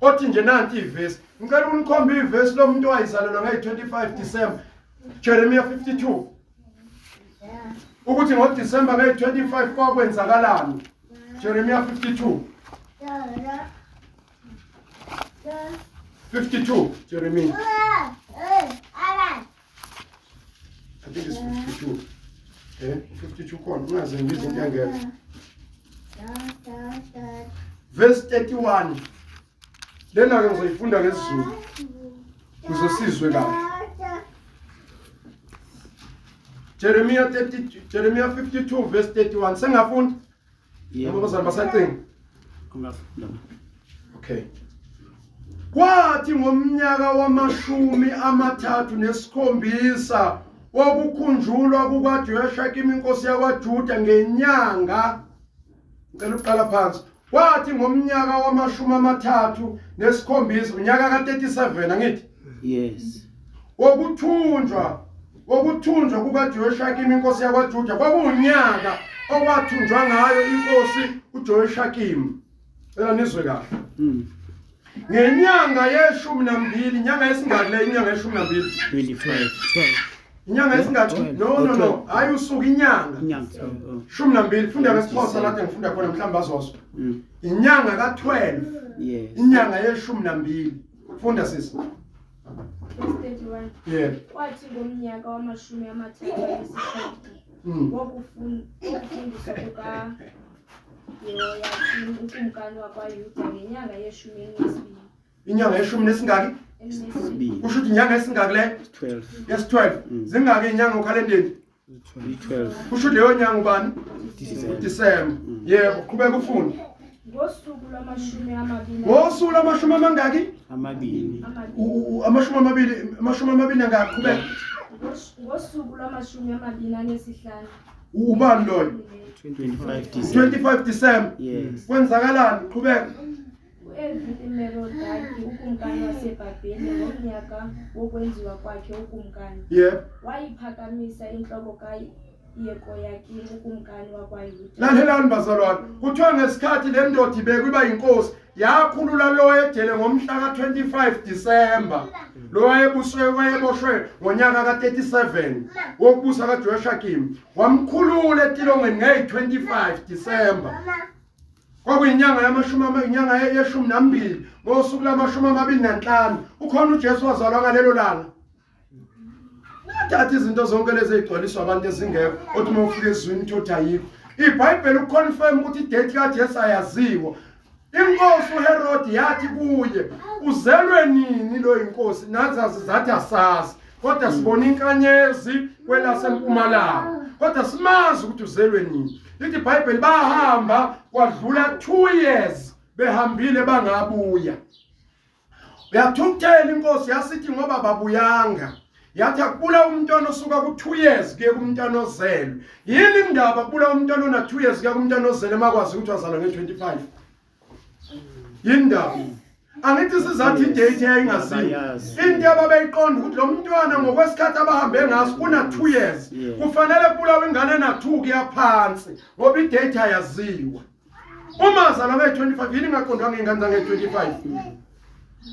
Othi nje nanti ivesi. Ngicela unikhombe ivesi lomuntu owayizalelwa ngeyi-25 December. Jeremiah 52. Ukuthi ngoDecember ngeyi-25 kwakwenzakalani. Jeremiah 52. 52 Jeremiah. I think it's 52. Eh, 52 khona ungaze ngibize into engekho. Verse 31. Lena ke ngizoyifunda ngesiZulu. Kuze sizwe kahle. Jeremiah 30 Jeremiah 52 verse 31. Sengafunda? Yebo bazali basacinga. Ungafunda. Okay. Kwathi ngomnyaka wamashumi amathathu nesikhombisa wokukhunjulwa kukaJehoyakim inkosi yakwaJuda ngenyanga ngicela ukuqala phansi kwathi ngomnyaka wamashumi amathathu nesikhombisa unyaka ka-37 angithi Yes. Wokuthunjwa kukaJehoyakim inkosi yakwaJuda kwakuwunyaka okwathunjwa ngayo inkosi uJehoyakim. Cela nizwe kahle. Ngenyanga yeshumi nambili, inyanga yesingaki le, inyanga yeshumi nambili? 25. Inyanga yesingaki? No, no, no. Hayi usuku, inyanga. Inyanga. Oh. 12. Funda ngesiXhosa lapho ngifunda khona mhlawumbe bazozwa. Inyanga ka-12. Yes. Inyanga yeshumi nambili. Funda sisi. Verse 31. Yebo. Kwathi ngomnyaka wamashumi amathathu anesixhenxe wokufundiswa kukaYehoyakimu ukumkani wakwaYuda ngenyanga yeshumi elinesibili. Inyanga yeshumi nesingaki? Elinesibili. Kusho ukuthi inyanga esingaki le? 12. Yesi-12. Zingaki inyanga okhalendeni? 12. Kusho ukuthi leyo nyanga ubani? December. December. Yebo, qhubeka ufunde. Ngosuku lwamashumi amabili. Ngosuku lwamashumi amangaki? Amabili. Amabili. Amashumi amabili, amashumi amabili angaki? Qhubeka. Ngosuku lwamashumi amabili anesihlanu. Ubani loyo? 25 December. 25 December. Yes. Kwenzakalani? Qhubeka. U-Evili-Merodaki ukumkani waseBhabheli ngomnyaka wokwenziwa kwakhe ukumkani. Yebo. Wayiphakamisa inhloko kaYekoyakimu ukumkani wakwaYuda. Lalelani bazalwane, kuthiwa ngesikhathi le ndoda ibekwa iba yinkosi, yakhulula lo ejele ngomhla ka-25 December. Lo wayebuswe wayeboshwe ngonyaka ka-37 wokubusa kaJehoyakim. Wamkhulula etilongweni ngeyi-25 December. Kwakuyinyanga yamashumi inyanga yeshumi nambili ngosuku lamashumi amabili nanhlanu. Ukhona uJesu wazalwa ngalelo langa. Nathatha izinto zonke lezi ezigcwaliswa abantu ezingekho, othi uma ufika ezwini uthi ayikho. IBhayibheli uconfirm ukuthi idate kaJesu ayaziwa. Inkosi uHerod yathi kuye, uzelwe nini lo inkosi? Nazi zathi asazi, kodwa sibona inkanyezi kwelasempumalanga, kodwa simazi ukuthi uzelwe nini. Lithi iBhayibheli bahamba kwadlula 2 years behambile bangabuya. Uyathukuthela inkosi yasithi ngoba babuyanga, yathi akubula umntwana osuka ku-2 years kuye kumntwana ozelwe. Yini indaba kubula umntwana ona 2 years kuya kumntwana ozelwe makwazi ukuthi wazalwa nge-25? Yini indaba? Angithi sizathi idate yayingaziwa. Into ababeyiqonda ukuthi lo mntwana ngokwesikhathi abahambe ngaso una 2 years. Kufanele kubulawe ingane na 2 kuya phansi ngoba idate ayaziwa. Uma zalwa nge-25 yini ingaqondwanga ingane zange-25?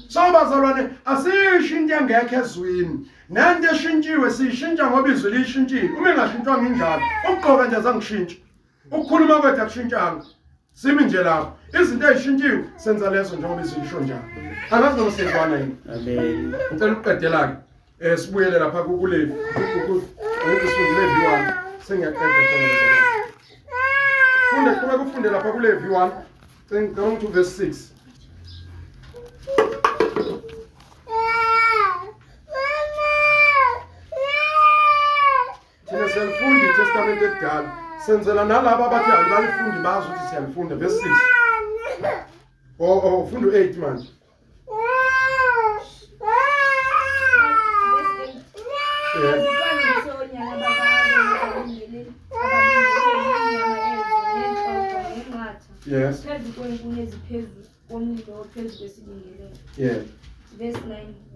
So bazalwane asisho into engekho ezwini. Nento eshintshiwe siyishintsha ngoba izwi lishintshile. Uma ingashintshwanga injalo, ukugqoka nje azangishintsha. Ukukhuluma kwethu akushintshanga. Simi nje lapho. Izinto ezishintshiwe senza lezo njengoba izwi lisho njalo. Angazi noma siyezwana yini. Amen. Ngicela ukuqedela ke. Sibuyele lapha kuLevi. KuLevi 1. Sengiyaqeda khona lapha. Funde qhubeka ufunde lapha kuLevi 1. Ngicela ukuthi verse 6. Thina siyalifunda iTestament elidala. Senzela nalabo abathi abalifundi bazi ukuthi siyalifunda verse 6. Oh, ufunda u8 manje. Izicwangciso onyana baka-Aroni ababingeleli inyama ezo nentloko nenqatha. Yes. Phezu kweenkuni eziphezu komlilo ophezu kwesibingelelo. Yeah. Verse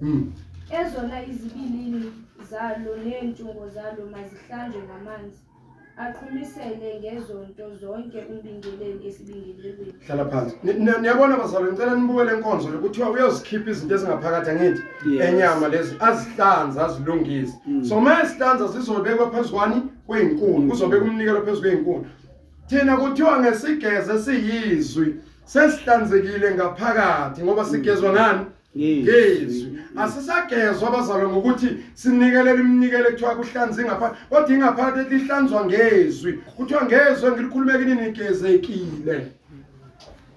9. Ezona izibilini zalo neentungo zalo mazihlanjwe ngamanzi. Aqhumisele ngezonto zonke umbingeleli esibingelelweni. Hlala phansi. Niyabona bazalwane, ngicela nibuke le nkonzo lokuthiwa uyozikhipha izinto ezingaphakathi angithi enyama lezi azihlanza azilungise. So mayizihlanza zizobekwa phezu kwani kwezinkuni, kuzobeka umnikelo phezu kwezinkuni. Thina kuthiwa ngesigeze siyizwi sesihlanzekile ngaphakathi ngoba sigezwa ngani? Ngezwi. Asisagezwa abazalwane ngokuthi sinikelele iminikelo ekuthiwa kuhlanza ingaphakathi, kodwa ingaphakathi lihlanzwa ngezwi. Kuthiwa ngezwe ngilikhulume kini nigezekile.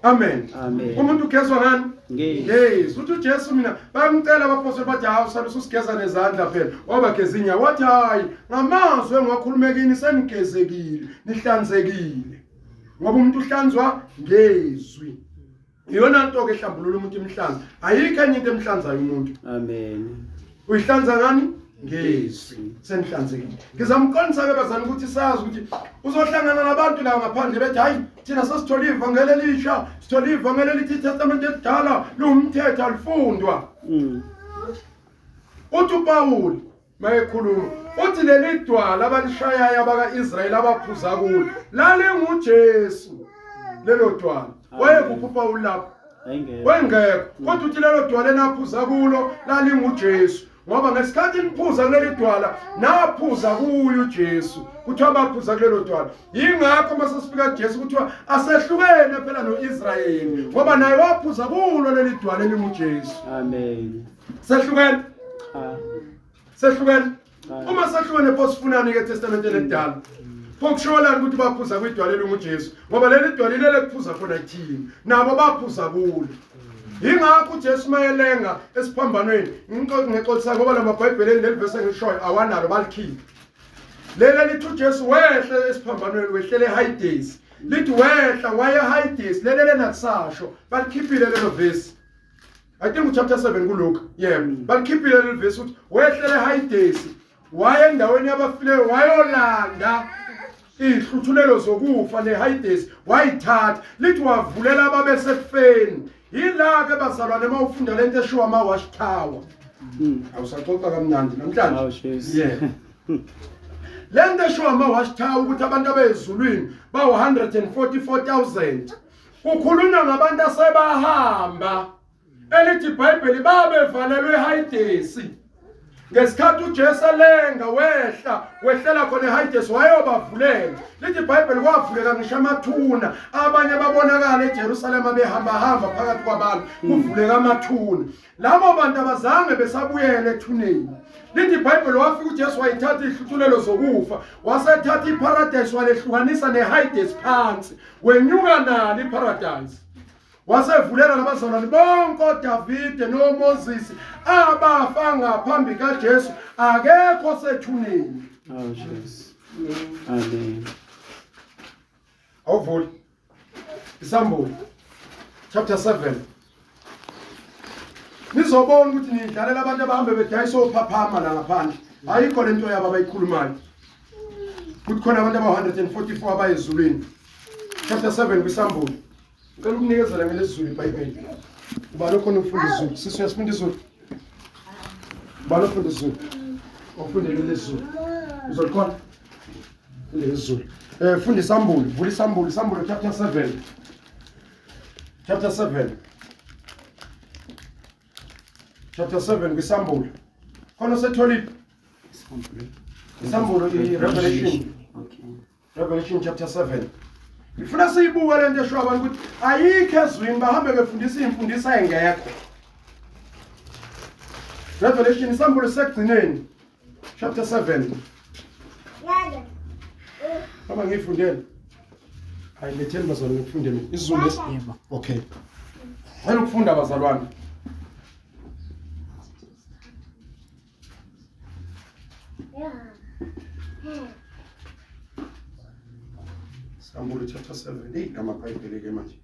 Amen. Umuntu ugezwa ngani? Ngezwi. Uthi uJesu mina bamcela abapostoli bathi hawu sale usigeza nezandla phela, wabageza inyawo. Wathi hayi, ngamazwi engiwakhulume kini senigezekile, nihlanzekile. Ngoba umuntu uhlanzwa ngezwi. Iyona nto ke ehlambulula umuntu imhlanza. Ayikho enye into emhlanzayo umuntu. Amen. Uyihlanza ngani? Ngezwi. Senihlanzekile. Ngizamqondisa ke bazani ukuthi sazi ukuthi uzohlangana nabantu la ngaphandle bethi hayi thina sesithola ivangeli elisha, sithola ivangeli elithi iTestament elidala liwumthetho alifundwa. Uthi uPaul mayekhuluma uthi leli dwala abalishayayo abaka-Israyeli abaphuza kulo lalinguJesu. Lelo dwala wayekuphi uPaul lapho? Wayengekho. Kodwa uthi lelo dwala enaphuza kulo lalinguJesu, ngoba ngesikhathi niphuza kuleli dwala naphuza kuye uJesu. Kuthiwa baphuza kulelo dwala. Yingakho uma sesifika kuJesu kuthiwa asehlukene phela no-Israyeli, ngoba naye waphuza kulo leli dwala elinguJesu. Amen. Sehlukene? Sehlukene? Uma sehlukene pho sifunani ke eTestamenteni elidala? Pho kusholani ukuthi baphuza kwidwala elinguJesu? Ngoba leli dwala ilele kuphuza khona thina, nabo baphuza kulo. Yingakho uJesu mayelenga esiphambanweni, ngixolisa ngoba lamabhayibheleni leli verse engilishoyo awanalo, balikhipha. Leli lithi uJesu wehle esiphambanweni, wehlele eHades. Lithi wehla waye eHades, leli lenakusasho, balikhiphile lelo verse. I think chapter 7 kuLuka. Yebo, balikhiphile leli verse ukuthi wehlele eHades, waye endaweni yabafileyo wayolanda ihluthulelo zokufa neHades wayithatha. Lithi wavulela ababesekufeni. Yila ke bazalwane mawufunda lento eshiwa ama watch tower. Awusaxoxa kamnandi namhlanje. Yeah. Lento eshiwa ama watch tower ukuthi abantu abezulwini bawu 144,000. Kukhulunywa ngabantu asebahamba. Elithi iBhayibheli babevalelwe eHades. Ngesikhathi uJesu elenga wehla, wehlela khona eHades wayobavulela. Lithi iBhayibheli kwavuleka ngisho amathuna, abanye babonakala eJerusalema behamba hamba phakathi kwabantu, kuvuleka amathuna. Labo bantu abazange besabuyela ethuneni. Lithi iBhayibheli wafika uJesu wayithatha ihluthulelo zokufa, wasethatha iParadise walehlukanisa neHades phansi, wenyuka nalo iParadise. Wasevulela labazalwane bonke oDavide noMoses abafa ngaphambi kaJesu, akekho sethuneni. Oh Jesu. Amen. Awuvuli. Isambulo chapter 7. Nizobona ukuthi nidlalela abantu abahambe bedayisa ophaphama la ngaphandle. Ayikho lento yabo abayikhulumayo. Kuthi khona abantu aba-144 abayezulwini. Chapter 7 kwisambulo. Ngicela ukunikezela ngelesiZulu iBhayibheli. Ubani okhona ukufunda isiZulu? Sisi uyasifunda isiZulu? Ubani ofunda isiZulu? Ofundele lesiZulu. Uzolikhona? Fundele isiZulu. Funda isambulo, vula isambulo, isambulo chapter 7. Chapter 7. Chapter 7 kwisambulo. Khona setholile? Isambulo i-Revelation. Okay. Revelation chapter 7. Ngifuna siyibuke lento esho abantu ukuthi ayikho ezwini, bahambe befundisa imfundiso engekho. Revelation isambulo sekugcineni chapter 7. Baba ngifundele. Hayi letheni bazalwane ngifundele isiZulu lesi. Yebo. Okay. Ngicela ukufunda bazalwane. Sambulo chapter 7. Hey, amabhayibheli ke manje.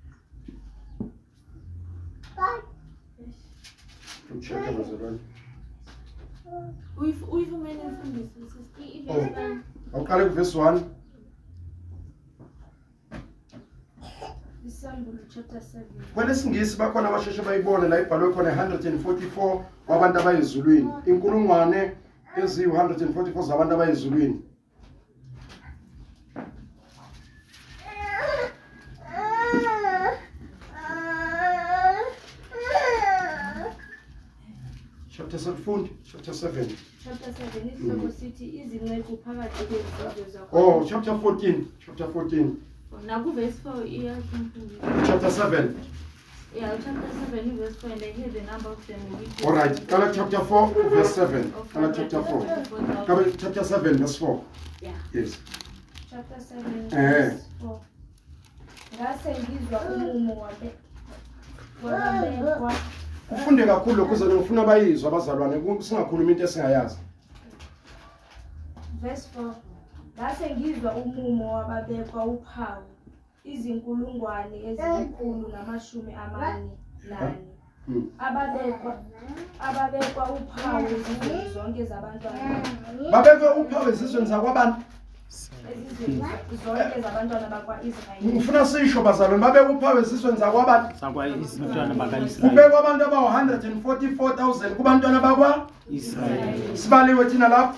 Ngishaka bazalwane. Uyifumene mfundisi sister. I-verse 1. Awuqale ku verse 1. Isambulo chapter 7. Kwelesingisi bakhona abasheshe bayibone la ibhalwe khona 144 wabantu abayezulwini. Inkulungwane eziyi 144 zabantu abayezulwini. Chapter 7 fund, chapter 7. Chapter 7 isihloko sithi izinceku phakathi kwezizwe zakwa. Oh, chapter 14, chapter 14. Naku verse 4 iyafundisa. Chapter 7. Yeah, chapter 7 verse 4, and I hear the number of them which All right. Qala chapter 4 verse 7. Qala chapter 4. Qala chapter 7 verse 4. Yeah. Yes. Chapter 7 verse 4. Ngase ngizwa umumo wabekwa. Ufunde kakhulu lokho ukuze ngifuna bayizwe abazalwane, singakhuluma into esingayazi. Verse 4. Ngase ngizwa umumo wababekwa uphawu 1,444,000. Ababekwa uphawu ezizweni zonke zabantwana. Babekwe uphawu ezizweni zakwabani? Ezizweni zonke zabantwana bakwa-Israyeli. Ngifuna sisho bazalwane, babekwe uphawu ezizweni zakwabani? Zakwa-Israyeli, baka-Israyeli. Kubekwa abantu abawu-144,000 kubantwana bakwa-Israyeli. Sibaliwe thina lapho?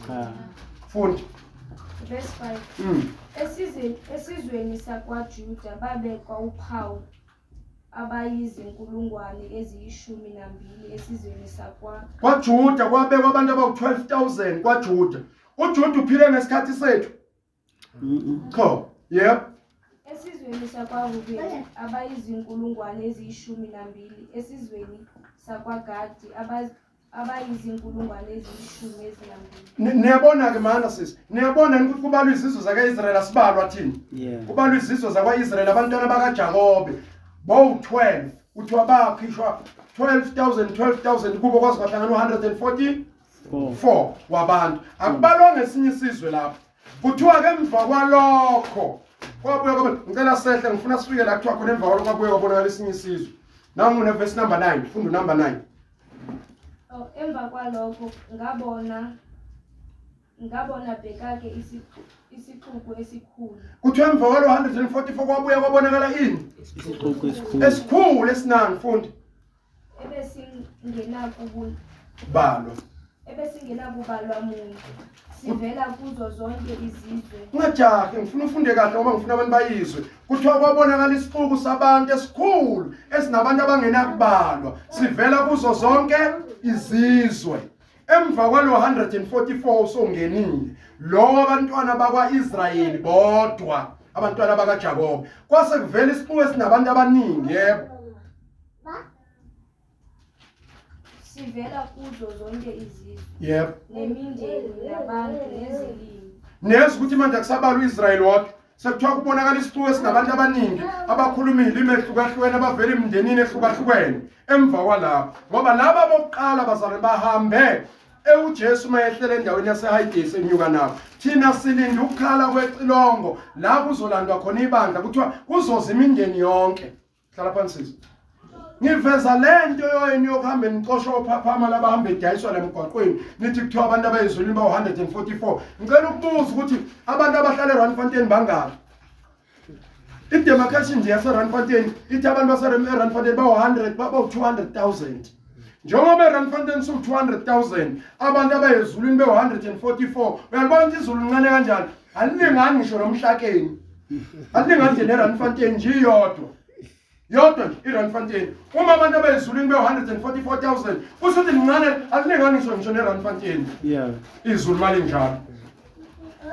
Cha. Funda. Verse 5. Esizweni sakwaJuda babekwa uphawu abayizinkulungwane eziyishumi nambili, esizweni sakwa KwaJuda kwabekwa abantu abawu-12,000 kwaJuda. UJuda uphile ngesikhathi sethu. Cha. Yep. Esizweni sakwaRubeni abayizinkulungwane eziyishumi nambili, esizweni sakwaGadi abayizinkulungwane eziyishumi ezinambili. Niyabona ke mana sisi, niyabona ukuthi kubalwa izizwe zaka-Israyeli, asibalwa thina. Kubalwa izizwe zakwa-Israyeli, abantwana bakaJakobe bowu-12, kuthiwa bakhishwa 12,000 12,000 kubo kwaze kwahlangana u-144 wabantu. Akubalwa ngesinye isizwe lapho. Kuthiwa ke emva kwalokho kwabuya kwaba, ngicela sehle, ngifuna sifike la kuthiwa khona emva kwalokho kwabuya kwabonakala esinye isizwe. Nangu ne-verse number 9, funda number 9. Oh, emva kwalokho ngabona bhekake isixuku esikhulu. Kuthiwa emva kwalo 144 kwabuya kwabonakala ini? Isixuku esikhulu. Esikhulu esinani, fundi? Ebesingenakubalwa Balwa. Ebesingenakubalwa muntu, sivela kuzo zonke izizwe. Ungajahi, ngifuna ufunde kahle ngoba ngifuna abantu bayizwe. Kuthiwa kwabonakala isixuku sabantu esikhulu esinabantu abangenakubalwa, sivela kuzo zonke izizwe. Emva kwalo 144 usongenile lo abantwana bakwa-Israyeli bodwa, abantwana bakaJakobe, kwase kuvela isixuku esinabantu abaningi. Yebo. Sivela kuzo zonke izizwe, nemindeni, nabantu, nezilimi. Niyezwa ukuthi manje akusabalwa u-Israyeli wodwa, sekuthiwa kubonakala isixuku esinabantu abaningi abakhuluma iy'limi ehlukahlukene, abavela emindenini ehlukahlukene emva kwalapho, ngoba laba bokuqala bazalwane bahambe uJesu mayehlela endaweni yaseHayidesi enyuka nabo. Thina silinde ukukhala kwecilongo la kuzolandwa khona ibandla, kuthiwa kuzoza imindeni yonke. Hlala phansi sisi. Ngiveza lento yoyini yokuhamba nicosha ophaphama labahamba edayiswa lemgwaqweni, nithi kuthiwa abantu abayizulwini bawu-144. Ngicela ukubuza ukuthi abantu abahlala eRandfontein bangaki? I-demarcation nje yaseRandfontein ithi abantu baseRandfontein bawu-100, bawu-200,000. Njengoba eRandfontein siwu-200,000, abantu abayezulwini bewu-144, uyalibona ukuthi izulu lincane kanjani? Alilingani ngisho nomhlakeni, alilingani nje neRandfontein nje iyodwa yodwa nje iRandfontein. Uma abantu abayezulwini bewu-144,000, kusho ukuthi lincane, alilingani ngisho neRandfontein. Izulu malinjalo,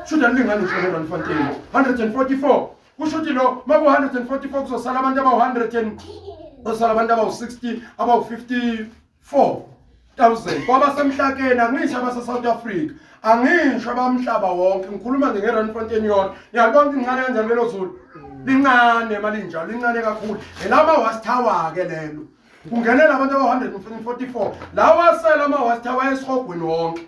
kusho ukuthi alilingani ngisho neRandfontein. 144 kusho ukuthi lo maku-144 kuzosala abantu abawu-100, kuzosala abantu abawu-60, abawu-54,000 kwabasemhlakeni. Angisho abase-South Africa, angisho abamhlaba wonke, ngikhuluma nje ngeRandfontein yodwa. Ngiyalibona ukuthi lincane kanjani lelo zulu, lincane malinjalo, lincane kakhulu. Elama-watchtower ke lelo, kungenela abantu abawu-144, lawa asele ama-watchtower esihogweni wonke,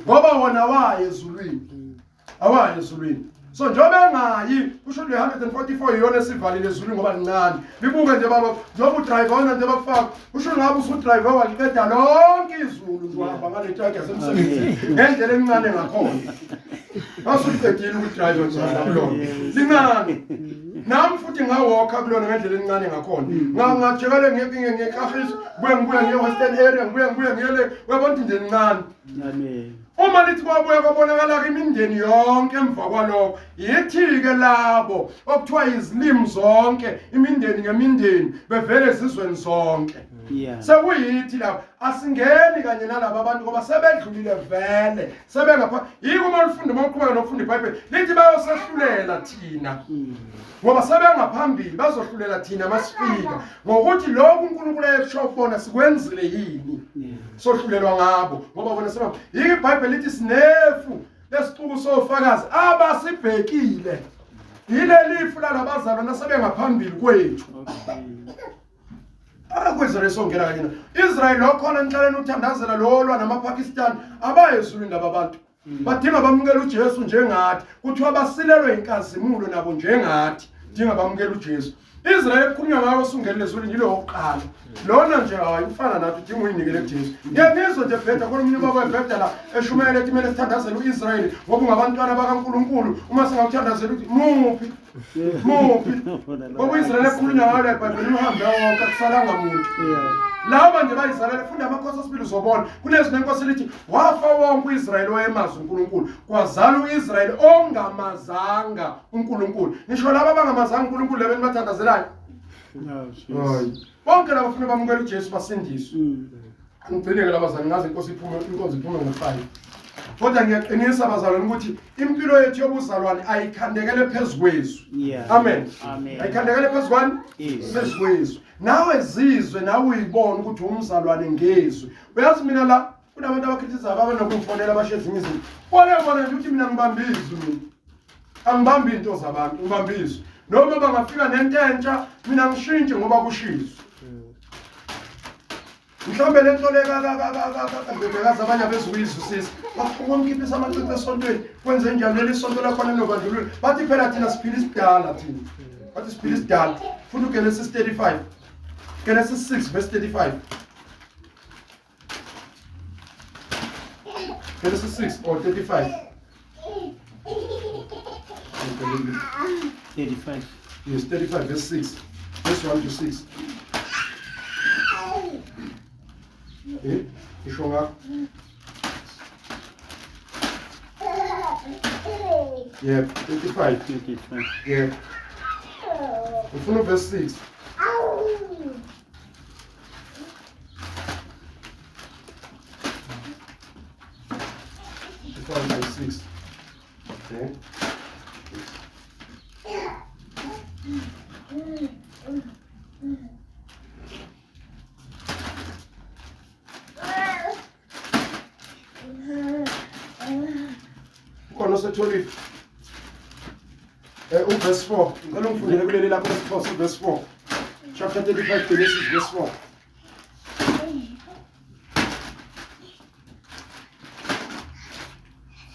ngoba wona waye ezulwini, awaye ezulwini. So njengoba engayi, kusho le 144 iyona esivalile ezulwini, ngoba lincane. Libuke nje baba, njengoba udriver wona nje bakufaka, kusho ngabe usudriver waliqeda lonke izulu nje, wahamba ngale truck yasemsebenzini ngendlela encane ngakhona, wasuqedile ukudriver nje kulona, lincane. Nami futhi ngawalka kulona ngendlela encane ngakhona, ngajikele ngekahisi, ngibuye ngibuye ngiye Western area, ngibuye ngibuye ngiyele, uyabona ukuthi nje lincane. Amen. Uma lithi kwabuya kwabonakala imindeni yonke emva kwalokho, yithi-ke labo okuthiwa izilimi zonke, imindeni ngemindeni, bevele ezizweni zonke. Sekuyithi lapha asingeni kanye nalaba abantu ngoba sebedlulile vele sebengapha. Yiko uma ulifunda, uma uqhubeka nokufunda iBhayibheli lithi bayosehlulela thina ngoba sebengaphambili, bazohlulela thina masifika ngokuthi lokhu uNkulunkulu ayesho kubona sikwenzile yini. Sohlulelwa ngabo ngoba bona sebamba. Yiko iBhayibheli lithi sinefu lesixuku sofakazi abasibhekile. Yileli ifu lalabazalwana sebengaphambili kwethu. Akwezwe songena kanye na Israel lokhona enhlaleni uthandazela lolwa namaPakistan abayezulwini laba bantu. Badinga bamukela uJesu njengathi, kuthiwa basilelwe inkazimulo nabo njengathi, dinga bamukela uJesu. Israel ekhulunywa ngayo osungenile ezulwini yilo wokuqala. Lona nje hayi ufana nathi, udinga uyinikele kuJesu. Ngiyangizwa nje bheda khona omunye ubaba ebheda la eshumayela ethi kumele sithandazele uIsrael ngoba ungabantwana bakaNkuluNkulu, uma singawuthandazela uthi muphi muphi ngoba uIsrael ekhulunywa ngayo la eBhayibhelini uhambe wonke akusalanga muntu. Laba nje bayizalela, funda amakhosi asibili uzobona kunezwi lenkosi lithi wafa wonke uIsrael owayemazi uNkulunkulu, kwazala uIsrael ongamazanga uNkulunkulu. Ngisho laba abangamazanga uNkulunkulu laba enibathandazelayo, bonke laba funa bamukela uJesu basindiswe. Angigcine-ke labazali, ngazi inkosi iphume, inkonzo iphume ngo-5. Kodwa ngiyaqinisa bazalwane ukuthi impilo yethu yobuzalwane ayikhandekele phezu kwezwi. Amen. Ayikhandekele phezu kwani? Phezu kwezwi. Nawe zizwe, nawe uyibone ukuthi umzalwane ngezwi. Uyazi mina la kunabantu abakrithizayo abanokungifonela abasho ezinye izinto. Bona bona nje ukuthi mina ngibamba izwi mina. Angibambi into zabantu, ngibamba izwi. Noma bangafika nento entsha mina ngishintshe ngoba kushizwe. Mhlawumbe le nto le kazi abanye abezukuyizwisisa. Wamkhiphisa amacici esontweni, kwenze njani leli sonto lakhona linobandlululo. Bathi phela thina siphila isidala thina. Bathi siphila isidala. Funda uGenesis 35. Genesis 6 verse 35. Genesis 6 or 35. 35. Yes, 35 verse 6. Verse 1 to 6. Isho ngakho. Yep, 35. 35. Yep. Ufuna verse 6. Verse 6. Okay. Ukhona osetholile. Uverse 4. Ngicela ungifundele kuleli lapho lesixhosa uverse 4. Chapter 35 Genesis verse 4.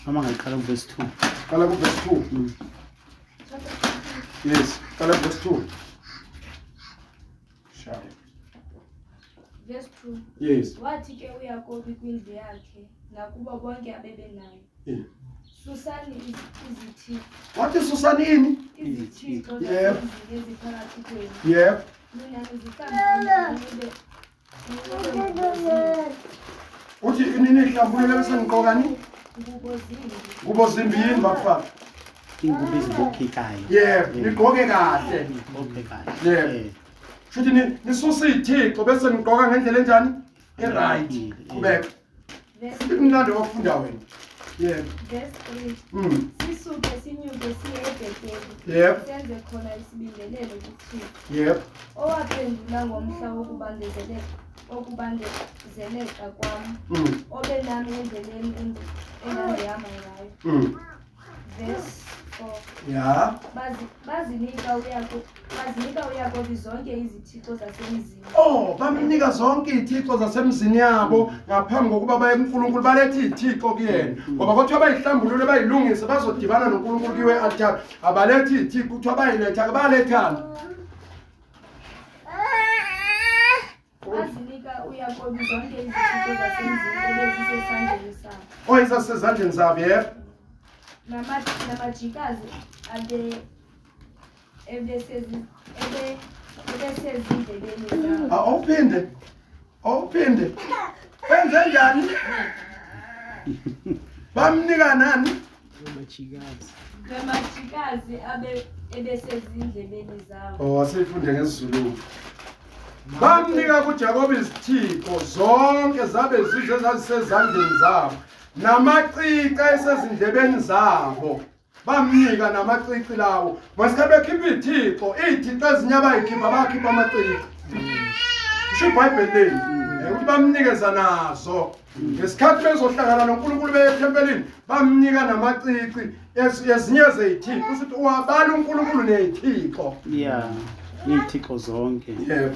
Noma ngayiqala kuverse 2. Qala kuverse 2. Yes, qala kuverse 2. Shaya. Verse 2. Yes. Wathi ke uYakobi kwindlu yakhe nakubo bonke abebenaye. Susani izithixo. Wathi susani ini? Izithixo Yep. zasemzini eziphakathi kwenu. Yep. Nina nizihlambulule nibe ngubo zimbi. Uthi nini ihlambulule bese niqokani? Ngubo zimbi. Ngubo zimbi yini bafana? Ingubo ezibophekayo. Yep, nigqoke kahle. Nigqoke kahle. Yep. Shuthi nisuse izithixo bese nigqoka ngendlela enjani? E-right. Qhubeka. Imnandi wakufunda wena. Yep. Verse 3. Sisuke sinyuke siye eBheteli. Yep. Senze khona isibingelelo kuThixo. Yep. Owaphendula ngomhla wokubandezeleka kwam. Obe nami endleleni engandihamba ngayo. Verse 4. Yeah. Bazinika uYakobi zonke izithixo zasemzini. Oh, bamnika zonke izithixo zasemzini yabo ngaphambi kokuba baye kuNkulunkulu, balethe izithixo kuyena. Ngoba kwathiwa bayihlambulule bayilungise bazodibana noNkulunkulu kuyiwe altar. Abalethe izithixo, kuthiwa bayiletha, balethana. Bazinika uYakobi zonke izithixo zasemzini ebezisesandleni sabo. Oh, izasezandleni zabo, yebo. Namajikazi ebesezindlebeni zabo. Awuphinde. Awuphinde. Benze njani? Bamnika nani? Namajikazi. Namajikazi ebesezindlebeni zabo. Oh, asifunde ngesiZulu. Bamnika kuJakobe izithixo zonke zabe zizwe ezazisezandleni zabo namacici ayesezindlebeni zabo. Bamnika namacici lawo. Masikhathi bekhipha iy'thixo, iy'thixo ezinye abayikhipha bakhipha amacici. Kusho iBhayibheli leli ukuthi bamnikeza nazo. Ngesikhathi bezohlangana noNkulunkulu beye ethempelini, bamnika namacici ezinye zey'thixo. Kusho ukuthi wabala uNkulunkulu ney'thixo. Yeah, iy'thixo zonke. Yebo.